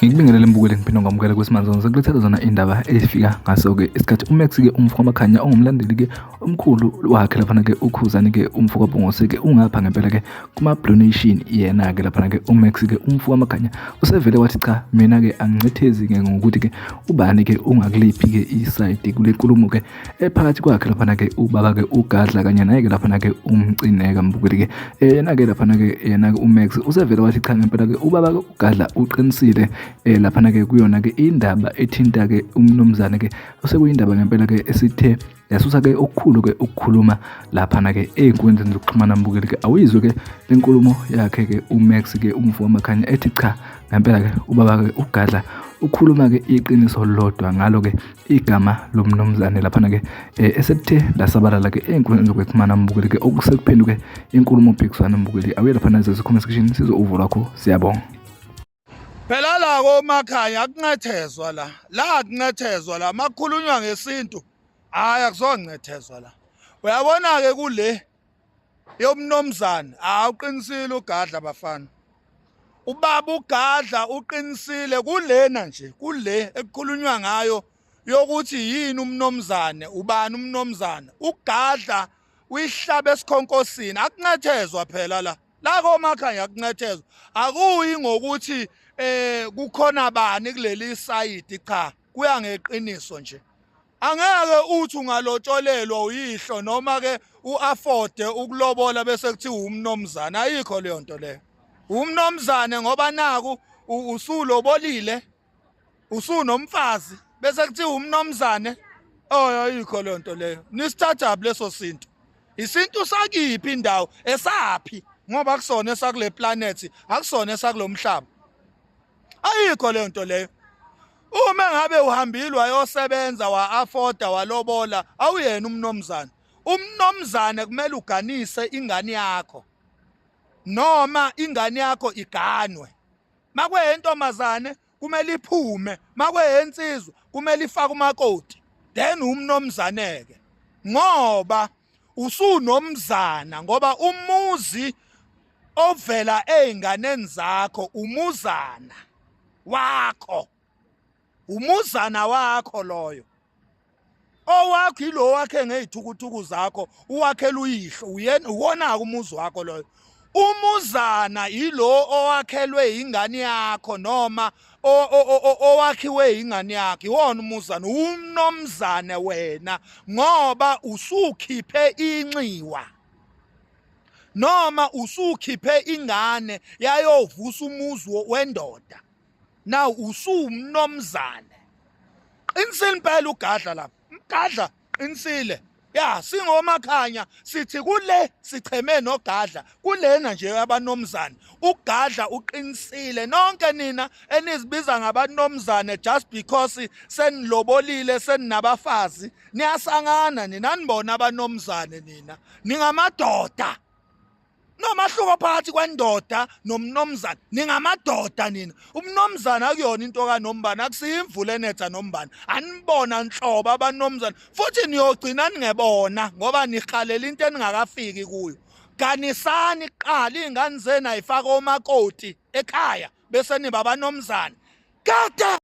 Ngikubingelele mbukeli ngiphinde ngamukele kwesimanje ngizokulethela zona indaba ezifika ngaso-ke isikhathi. UMax-ke umfo kaMakhanya ongumlandeli-ke omkhulu wakhe laphana-ke uKhuzani-ke umfo kaBhungose-ke ungapha ngempela-ke kuma-Blue Nation yena-ke laphana-ke uMax-ke umfo kaMakhanya usevele wathi cha mina-ke angincethezi-ke ngokuthi-ke ubani-ke ungakuliphi-ke isayidi kule nkulumo-ke ephakathi kwakhe laphana-ke ubaba-ke uGadla kanye naye-ke laphana-ke uMcineka mbukeli-ke yena-ke laphana-ke yena-ke uMax usevele wathi cha ngempela-ke ubaba-ke uGadla uqinisile laphana-ke kuyona-ke indaba ethinta-ke umnumzane-ke osekuyindaba ngempela-ke esithe yasusa-ke okukhulu-ke ukukhuluma laphana-ke ey'nkundleni zokuxhumana mbukeli-ke awuyizwe-ke le nkulumo yakhe-ke uMax-ke umfo wamakhanya ethi cha ngempela-ke ubaba-ke uGadla ukhuluma-ke iqiniso lodwa ngalo-ke igama lomnumzane laphana-ke esekuthe lasabalala-ke ey'nkundleni zokuxhumana mbukeli-ke okusekuphenduke inkulumo mpikiswano mbukeli awuye laphana zezi-comment section sizwe uvo lwakho siyabonga. Phela la komakhanya akuncethezwa la. La akuncethezwa la makukhulunywa ngesintu. Hayi akuzoncethezwa la. Uyabona ke kule yomnomzane, awuqinisile uGadla bafana. Ubaba uGadla uqinisile kulena nje, kule ekukhulunywa ngayo yokuthi yini umnomzane, ubani umnomzane. UGadla uyihlaba esikhonkosini, akuncethezwa phela la. La komakhanya akuncethezwa. Akuyi ngokuthi kukhona bani kuleli sayidi, cha, kuya ngeqiniso nje. Angeke uthi ungalotsholelwa uyihlo noma ke uafforde ukulobola bese kuthiwa umnomzane, ayikho leyo nto leyo. Umnomzane ngoba naku usulobolile, usunomfazi bese kuthiwa umnomzane. Oh, ayikho leyo nto leyo. Nisithathaphi leso sintu? Isintu sakiphi indawo esaphi? Ngoba akusona esakule planet, akusona esakulomhlaba. Ayikho leyo nto leyo. Uma ngabe uhambile wayosebenza wa-afforda walobola, awuyena umnomzane. Umnomzane kumele uganise ingane yakho noma ingane yakho iganwe. Makweyentombazane kumele iphume, makweyensizwa kumele ifake umakoti, then umnomzane ke, ngoba usunomzana, ngoba umuzi ovela ezinganeni zakho umuzana wakho, umuzana wakho loyo owakho, ilo wakhe ngezithukuthuku zakho, uwakhela uyihlo, uyena uwona umuzi wakho loyo. Umuzana yilo owakhelwe ingane yakho noma owakhiwe ingane yakho, iwona umuzana. Umnomzane wena ngoba usukhiphe inxiwa noma usukhiphe ingane yayovusa umuzi wendoda, now usuwumnomzane. Qinisile impela uGadla lapha, uGadla qinisile. Ya, singomakhanya sithi kule sicheme noGadla kulena nje abanomzane. UGadla uqinisile. Nonke nina enizibiza ngabanomzane just because senilobolile seninabafazi, niyasangana nina, nibona abanomzane nina ningamadoda. Nomahluko phakathi kwendoda nomnomzane, ningamadoda nina. Umnomzane akuyona into kanombani, akusiyimvula enetha nombani. Anibona nhlobo abanomzane, futhi niyogcina ningebona ngoba nihalela into eningakafiki kuyo. Ganisani kuqala iy'ngane zenu ayifake omakoti ekhaya bese niba abanomzane. Kade!